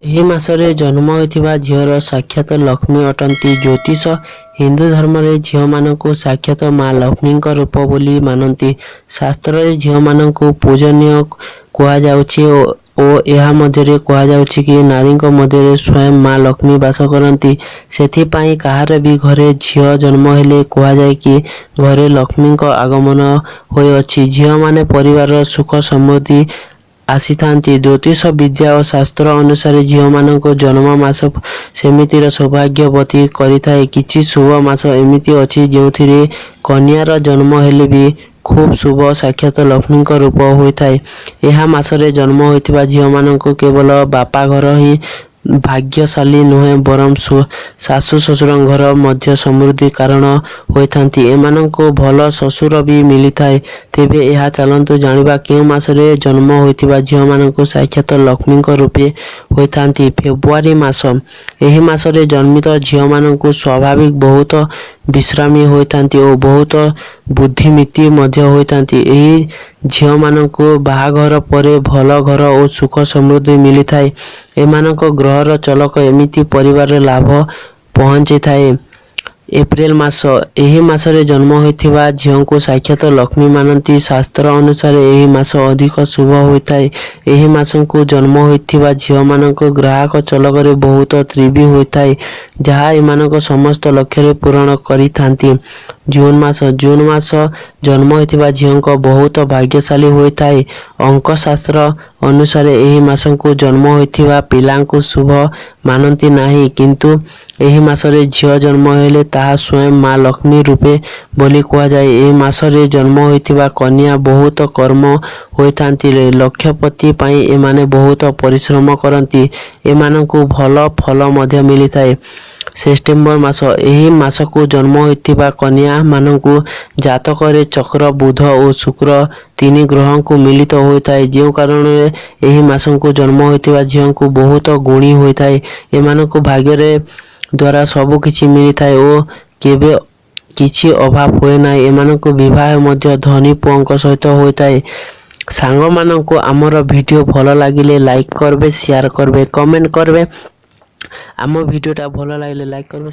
ଏହି ମାସରେ ଜନ୍ମ ହୋଇଥିବା ଝିଅର ସାକ୍ଷାତ ଲକ୍ଷ୍ମୀ ଅଟନ୍ତି। ଜ୍ୟୋତିଷ ହିନ୍ଦୁ ଧର୍ମରେ ଝିଅମାନଙ୍କୁ ସାକ୍ଷାତ ମା ଲକ୍ଷ୍ମୀଙ୍କ ରୂପ ବୋଲି ମାନନ୍ତି। ଶାସ୍ତ୍ରରେ ଝିଅମାନଙ୍କୁ ପୂଜନୀୟ କୁହାଯାଉଛି ଓ ଏହା ମଧ୍ୟରେ କୁହାଯାଉଛି କି ନାରୀଙ୍କ ମଧ୍ୟରେ ସ୍ୱୟଂ ମା ଲକ୍ଷ୍ମୀ ବାସ କରନ୍ତି। ସେଥିପାଇଁ କାହାର ବି ଘରେ ଝିଅ ଜନ୍ମ ହେଲେ କୁହାଯାଏ କି ଘରେ ଲକ୍ଷ୍ମୀଙ୍କ ଆଗମନ ହୋଇଅଛି। ଝିଅମାନେ ପରିବାରର ସୁଖ ସମୃଦ୍ଧି ଆସିଥାନ୍ତି। ଜ୍ୟୋତିଷ ବିଦ୍ୟା ଓ ଶାସ୍ତ୍ର ଅନୁସାରେ ଝିଅମାନଙ୍କୁ ଜନ୍ମ ମାସ ସେମିତିର ସୌଭାଗ୍ୟବତୀ କରିଥାଏ। କିଛି ଶୁଭ ମାସ ଏମିତି ଅଛି, ଯେଉଁଥିରେ କନ୍ୟାର ଜନ୍ମ ହେଲେ ବି ଖୁବ୍ ଶୁଭ, ସାକ୍ଷାତ ଲକ୍ଷ୍ମୀଙ୍କ ରୂପ ହୋଇଥାଏ। ଏହା ମାସରେ ଜନ୍ମ ହୋଇଥିବା ଝିଅମାନଙ୍କୁ କେବଳ ବାପା ଘର ହିଁ ଭାଗ୍ୟଶାଳୀ ନୁହେଁ, ବରଂ ଶାଶୁ ଶ୍ୱଶୁରଙ୍କ ଘର ମଧ୍ୟ ସମୃଦ୍ଧି କାରଣ ହୋଇଥାନ୍ତି। ଏମାନଙ୍କୁ ଭଲ ଶ୍ୱଶୁର ବି ମିଳିଥାଏ। ତେବେ ଏହା ଚାଲନ୍ତୁ ଜାଣିବା କେଉଁ ମାସରେ ଜନ୍ମ ହୋଇଥିବା ଝିଅମାନଙ୍କୁ ସାକ୍ଷାତ ଲକ୍ଷ୍ମୀଙ୍କ ରୂପେ ହୋଇଥାନ୍ତି। ଫେବୃଆରୀ ମାସ। ଏହି ମାସରେ ଜନ୍ମିତ ଝିଅମାନଙ୍କୁ ସ୍ୱାଭାବିକ ବହୁତ ବିଶ୍ରାମୀ ହୋଇଥାନ୍ତି ଓ ବହୁତ ବୁଦ୍ଧିମତୀ ମଧ୍ୟ ହୋଇଥାନ୍ତି। ଏହି ଝିଅମାନଙ୍କୁ ବାହାଘର ପରେ ଭଲ ଘର ଓ ସୁଖ ସମୃଦ୍ଧି ମିଳିଥାଏ। ଏମାନଙ୍କ ଗ୍ରହର ଚଳକ ଏମିତି ପରିବାରରେ ଲାଭ ପହଞ୍ଚିଥାଏ। ଏପ୍ରିଲ ମାସ। ଏହି ମାସରେ ଜନ୍ମ ହୋଇଥିବା ଝିଅଙ୍କୁ ସାକ୍ଷାତ ଲକ୍ଷ୍ମୀ ମାନନ୍ତି। ଶାସ୍ତ୍ର ଅନୁସାରେ ଏହି ମାସ ଅଧିକ ଶୁଭ ହୋଇଥାଏ। ଏହି ମାସକୁ ଜନ୍ମ ହୋଇଥିବା ଝିଅମାନଙ୍କ ଗ୍ରାହକ ଚଳକରେ ବହୁତ ତ୍ରିବି ହୋଇଥାଏ, ଯାହା ଏମାନଙ୍କ ସମସ୍ତ ଲକ୍ଷ୍ୟରେ ପୂରଣ କରିଥାନ୍ତି। ଜୁନ ମାସ। ଜୁନ ମାସ ଜନ୍ମ ହୋଇଥିବା ଝିଅଙ୍କ ବହୁତ ଭାଗ୍ୟଶାଳୀ ହୋଇଥାଏ। ଅଙ୍କଶାସ୍ତ୍ର ଅନୁସାରେ ଏହି ମାସକୁ ଜନ୍ମ ହୋଇଥିବା ପିଲାଙ୍କୁ ଶୁଭ ମାନନ୍ତି ନାହିଁ, କିନ୍ତୁ ଏହି ମାସରେ ଝିଅ ଜନ୍ମ ହେଲେ ତାହା ସ୍ୱୟଂ ମା ଲକ୍ଷ୍ମୀ ରୂପେ ବୋଲି କୁହାଯାଏ। ଏହି ମାସରେ ଜନ୍ମ ହୋଇଥିବା କନ୍ୟା ବହୁତ କର୍ମ ହୋଇଥାନ୍ତି। ଲକ୍ଷ୍ୟପତି ପାଇଁ ଏମାନେ ବହୁତ ପରିଶ୍ରମ କରନ୍ତି। ଏମାନଙ୍କୁ ଭଲ ଫଳ ମଧ୍ୟ ମିଳିଥାଏ। ସେପ୍ଟେମ୍ବର ମାସ। ଏହି ମାସକୁ ଜନ୍ମ ହୋଇଥିବା କନ୍ୟାମାନଙ୍କୁ ଜାତକରେ ଚକ୍ର, ବୁଧ ଓ ଶୁକ୍ର ତିନି ଗ୍ରହଙ୍କୁ ମିଳିତ ହୋଇଥାଏ, ଯେଉଁ କାରଣରେ ଏହି ମାସକୁ ଜନ୍ମ ହୋଇଥିବା ଝିଅଙ୍କୁ ବହୁତ ଗୁଣୀ ହୋଇଥାଏ। ଏମାନଙ୍କୁ ଭାଗ୍ୟରେ ଦ୍ୱାରା ସବୁ କିଛି ମିଳିଥାଏ ଓ କେବେ କିଛି ଅଭାବ ହୁଏ ନାହିଁ। ଏମାନଙ୍କୁ ବିବାହ ମଧ୍ୟ ଧନୀ ପୁଅଙ୍କ ସହିତ ହୋଇଥାଏ। ସାଙ୍ଗମାନଙ୍କୁ ଆମର ଭିଡ଼ିଓ ଭଲ ଲାଗିଲେ ଲାଇକ୍ କରିବେ, ସେୟାର କରିବେ, କମେଣ୍ଟ କରିବେ। ଆମ ଭିଡ଼ିଓଟା ଭଲ ଲାଗିଲେ ଲାଇକ୍ କରିବେ।